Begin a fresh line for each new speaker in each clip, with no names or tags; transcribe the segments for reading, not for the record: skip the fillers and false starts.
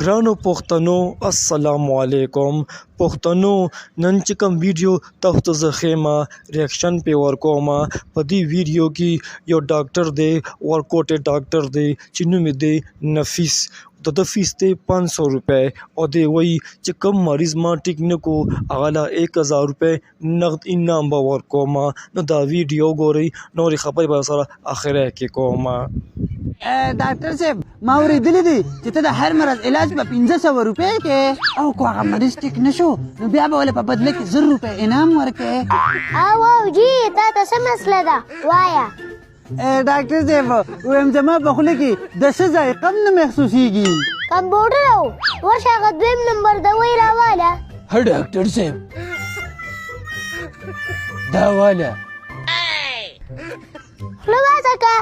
ګرانو پښتنو السلام علیکم. پښتنو نن چې کوم ویډیو تاسو ته زه ښیم، ریاکشن پې ورکوم. په دې ویډیو کې یو ډاکټر دی، ورکوټی ډاکټر دی چې نوم یې دی نفیس. د ده فیس دی 500 روپۍ، او دی وایي چې کوم مریض ما ټیک نه کو هغه له 1000 روپۍ نغد انعام به ورکوم. نو دا ویډیو ګورئ، نورې خبرې به سره اخره کې کوم.
ډاکټر صاحب، ما اورېدلي دي چې ته د هر مرض علاج په 500 روپۍ کې، او که هغه مریض ټیک نه شو نو بیا به ولې په بدله کې 1000 روپۍ انعام ورکې.
او جی، تا ته څه مسله ده وایه؟
ډاکټر صاحب، وایم زما په خوله کې د څه ذایقه هم نه محسوسېږي.
کمپیوټر او ورشه هغه دویم نمبر دوی راواله.
ها ډاکټر صاحب، دا واله.
خوله وازه که،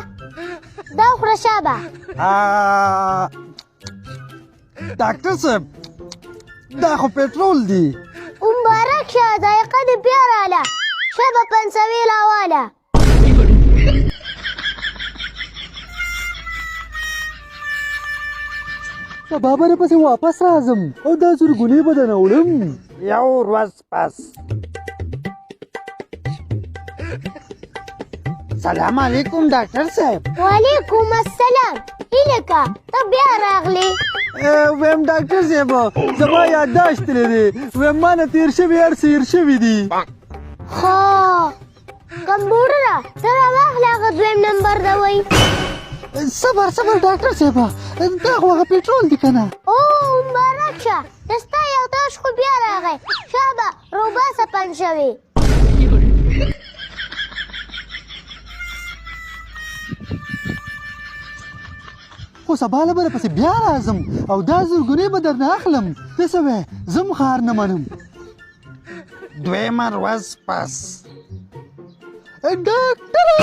دا وخوره شابه.
ډاکټر صاحب، دا خو پټرول دی.
مبارک شه، ذایقه دې بیا راله. شابه پنسوې راواله.
سبا به درپسې واپس راځم او دا زرګونې به درنه وړم. یو ورځ پس. سلام علیکم ډاکټر صاحب.
وعلیکم السلام. هیله که ته بیا راغلې.
ویم ډاکټر صاحب، زما یادداشت تللی دی، ویم ما نه تېر شوي هر څه هېر شوي دي.
ښه کمپیوټره، ته راواخله هغه دویم نمبر دوی.
صبر صبر ډاکټر صاحب، دا خو هغه پټرول دی که نه؟
او مبارک شه، د ستا یادداشت خو بیا راغی. شابه روباسه پنجشوې.
خو سبا له به درپسې بیا راځم او دا زرګونې به درنه اخلم. ته څه وایې؟ زه هم ښار نه منم. دویمه ورځ پس. ډاکټره!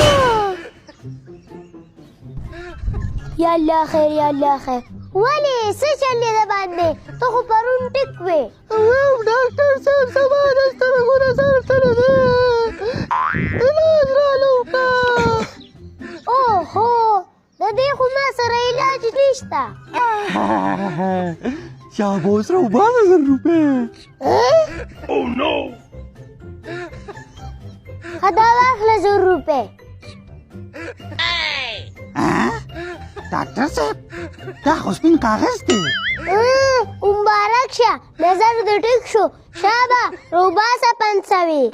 یا الله خیر، یا الله خیر. ولې څه چل دی د باندې؟ ته خو پرون ټیک وې.
ویم ډاکټر صاحب، زما د سترګو نظر تللی دی، علاج راله وکړه.
اوهو، د دې خو ما سره علاج نشته.
شابه اوس راوباسه 1000 روپۍ.
ښه دا واخله 1000 روپۍ.
ډاکټر صاحب، دا خو سپین کاغذ دی.
مبارک شه، نظر دې ټیک شو. شابه روباسه پنسوې.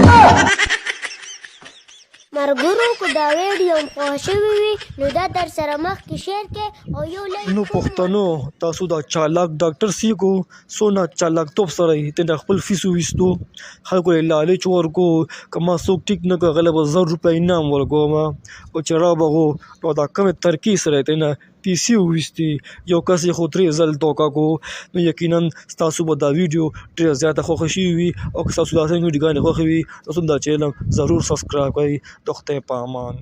مرګرو که دا ویډیو هم خوښه شوې وي نو دا در سره مخکې شیر کړئ او یو لایک.
نو پښتنو، تاسو دا چالاک ډاکټر سیکو څونه چالاکتوب سره یې ته د خپل فیس وویستو، خلکو یې لالچ ورکو که ما څوک ټیک نه کړ هغه له به 1000 روپۍ انعام ورکوم، او چې رابغو نو دا کومې ترکې سره یې ترېنه پیسې وویستي. یو کس یې خو 3 ځل دوکه کو. نو یقینا ستاسو به دا ویډیو ډېره زیاته خوښه شوې وي، او که ستاسو داسې ویډیوګانې خوښې وي تاسو هم دا چینل ضرور سبسکرایب کړئ. د خدای په امان.